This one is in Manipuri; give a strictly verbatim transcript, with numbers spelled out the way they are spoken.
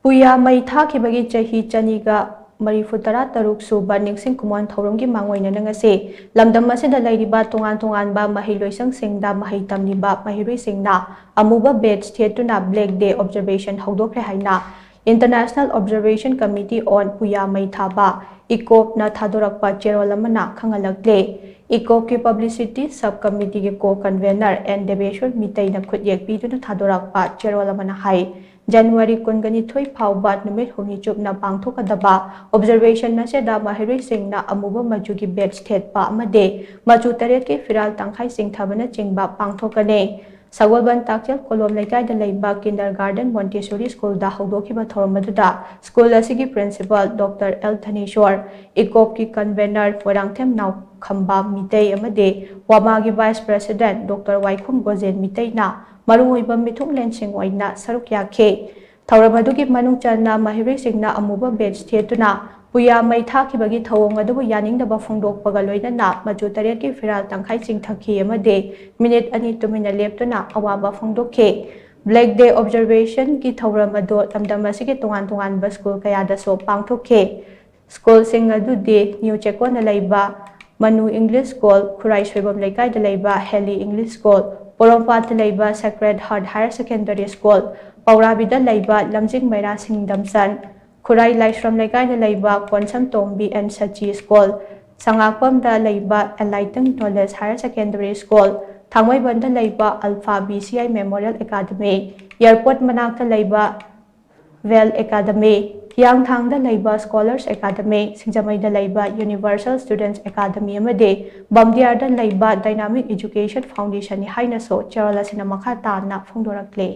ꯄꯨꯌꯥ ꯃꯩ ꯊꯥꯈꯤꯕꯒꯤ ꯆꯍꯤ ꯆꯅꯤꯒ ꯃꯔꯤꯐꯨ ꯇꯔꯥ ꯇꯔꯨꯛ ꯁꯨꯕ ꯅꯤꯡꯁꯤꯡ ꯀꯨꯝꯑꯣꯟ ꯊꯧꯔꯝꯒꯤ ꯃꯥꯡꯑꯣꯏꯅꯅ ꯉꯁꯤ ꯂꯝꯗꯝ ꯑꯁꯤꯗ ꯂꯩꯔꯤꯕ ꯇꯣꯉꯥꯟ ꯇꯣꯉꯥꯟꯕ ꯃꯍꯩꯂꯣꯏꯁꯪꯁꯤꯡꯗ ꯃꯍꯩ ꯇꯝꯂꯤꯕ ꯃꯍꯩꯔꯣꯏꯁꯤꯡꯅ ꯑꯃꯨꯕ ꯕꯦꯖ ꯊꯦꯠꯇꯨꯅ Black Day Observation ꯍꯧꯗꯣꯛꯈ꯭ꯔꯦ ꯍꯥꯏꯅ International Observation Committee on ꯄꯨꯌꯥ ꯃꯩ ꯊꯥꯕ, ꯏꯀꯣꯞꯅ ꯊꯥꯗꯣꯔꯛꯄ ꯆꯦꯔꯣꯜ ꯑꯃꯅ ꯈꯪꯍꯜꯂꯛꯂꯦ꯫ ꯏꯀꯣꯞꯀꯤ Publicity Sub Committeeꯒꯤ Co-Convenor ꯑꯦꯟ ꯗꯦꯕꯦꯁꯣꯔ ꯃꯤꯇꯩꯅ ꯈꯨꯠꯌꯦꯛ ꯄꯤꯗꯨꯅ ꯊꯥꯗꯣꯔꯛꯄ ꯆꯦꯔꯣꯜ ꯑꯃꯅ ꯍꯥꯏ, ꯖꯅꯋꯥꯔꯤ ꯀꯨꯟꯒꯅꯤꯊꯣꯏ ꯐꯥꯎꯕ ꯅꯨꯃꯤꯠ ꯍꯨꯝꯅꯤ ꯆꯨꯞꯅ ꯄꯥꯡꯊꯣꯛꯀꯗꯕ observation ꯑꯁꯤꯗ ꯃꯍꯩꯔꯣꯏꯁꯤꯡꯅ ꯑꯃꯨꯕ ꯃꯆꯨꯒꯤ ꯕꯦꯖ ꯊꯦꯠꯄ ꯑꯃꯗꯤ ꯃꯆꯨ ꯇꯔꯦꯠꯀꯤ ꯐꯤꯔꯥꯜ ꯇꯪꯈꯥꯏ ꯆꯤꯡꯊꯕꯅꯆꯤꯡꯕ ꯄꯥꯡꯊꯣꯛꯀꯅꯤ꯫ ꯁꯒꯣꯜꯕꯟ ꯇꯥꯛꯆꯦꯜ ꯀꯣꯂꯣꯝ ꯂꯩꯀꯥꯏꯗ ꯂꯩꯕ Kindergarten Montessori Schoolꯗ ꯍꯧꯗꯣꯛꯈꯤꯕ ꯊꯧꯔꯝ ꯑꯗꯨꯗ school ꯑꯁꯤꯒꯤ Principal ꯗꯣꯛꯇꯔ ꯑꯦꯜ ꯙꯅꯦꯁꯣꯔ, ꯏꯀꯣꯞꯀꯤ Convenor ꯃꯣꯏꯔꯥꯡꯊꯦꯝ ꯅꯥꯎꯈꯝꯕ ꯃꯤꯇꯩ ꯑꯃꯗꯤ ꯋꯥꯃꯥꯒꯤ Vice President doctor Waikhom Gojen ꯃꯤꯇꯩꯅ ꯃꯔꯨꯑꯣꯏꯕ ꯃꯤꯊꯨꯡꯂꯦꯟꯁꯤꯡ ꯑꯣꯏꯅ ꯁꯔꯨꯛ ꯌꯥꯈꯤ꯫ ꯊꯧꯔꯝ ꯑꯗꯨꯒꯤ ꯃꯅꯨꯡ ꯆꯟꯅ ꯃꯍꯩꯔꯣꯏꯁꯤꯡꯅ ꯑꯃꯨꯕ ꯕꯦꯖ ꯊꯦꯠꯇꯨꯅ ꯄꯨꯌꯥ ꯃꯩ ꯊꯥꯈꯤꯕꯒꯤ ꯊꯧꯑꯣꯡ ꯑꯗꯨꯕꯨ ꯌꯥꯅꯤꯡꯗꯕ ꯐꯣꯡꯗꯣꯛꯄꯒ ꯂꯣꯏꯅꯅ ꯃꯆꯨ ꯇꯔꯦꯠꯀꯤ ꯐꯤꯔꯥꯜ ꯇꯪꯈꯥꯏ ꯆꯤꯡꯊꯈꯤ ꯑꯃꯗꯤ ꯃꯤꯅꯤꯠ ꯑꯅꯤ ꯇꯨꯃꯤꯟꯅ ꯂꯦꯞꯇꯨꯅ ꯑꯋꯥꯕ ꯐꯣꯡꯗꯣꯛꯈꯤ꯫ Black Day Observationꯒꯤ ꯊꯧꯔꯝ ꯑꯗꯨ ꯂꯝꯗꯝ ꯑꯁꯤꯒꯤ ꯇꯣꯉꯥꯟ ꯇꯣꯉꯥꯟꯕ school ꯀꯌꯥꯗꯁꯨ ꯄꯥꯡꯊꯣꯛꯈꯤ꯫ Schoolꯁꯤꯡ ꯑꯗꯨꯗꯤ ꯅ꯭ꯌꯨ ꯆꯦꯛꯀꯣꯟꯗ ꯂꯩꯕ ꯃꯅꯨ English School, ꯈꯨꯔꯥꯏ ꯁꯣꯏꯕꯝ ꯂꯩꯀꯥꯏꯗ ꯂꯩꯕ ꯍꯦꯂꯤ English School, ꯄꯣꯔꯣꯝꯄꯥꯠꯇ ꯂꯩꯕ Sacred Heart Higher Secondary School, ꯄꯧꯔꯥꯕꯤꯗ ꯂꯩꯕ ꯂꯝꯖꯤꯡ ꯃꯩꯔꯥ ꯁꯤꯡꯗꯝꯆꯟ, ꯈꯨꯔꯥꯏ ꯂꯥꯏꯁ꯭ꯔꯝ ꯂꯩꯀꯥꯏꯗ ꯂꯩꯕ ꯀꯣꯟꯁꯝ ꯇꯣꯝꯕꯤ ꯑꯦꯟ ꯁꯆꯤ School, ꯁꯉꯥꯛꯄꯝꯗ ꯂꯩꯕ Enlighten Knowledge Higher Secondary School, ꯊꯥꯡꯃꯩꯕꯟꯗ ꯂꯩꯕ Alpha B C I Memorial Academy, airport ꯃꯅꯥꯛꯇ ꯂꯩꯕ Well Academy, ꯍꯤꯌꯥꯡꯊꯥꯡꯗ ꯂꯩꯕ Scholars Academy, ꯁꯤꯡꯖꯃꯩꯗ ꯂꯩꯕ Universal Students Academy ꯑꯃꯗꯤ ꯕꯝꯗꯤꯌꯥꯔꯗ ꯂꯩꯕ Dynamic Education Foundationꯅꯤ ꯍꯥꯏꯅꯁꯨ ꯆꯦꯔꯣꯜ ꯑꯁꯤꯅ ꯃꯈꯥ ꯇꯥꯅ ꯐꯣꯡꯗꯣꯔꯛꯂꯤ꯫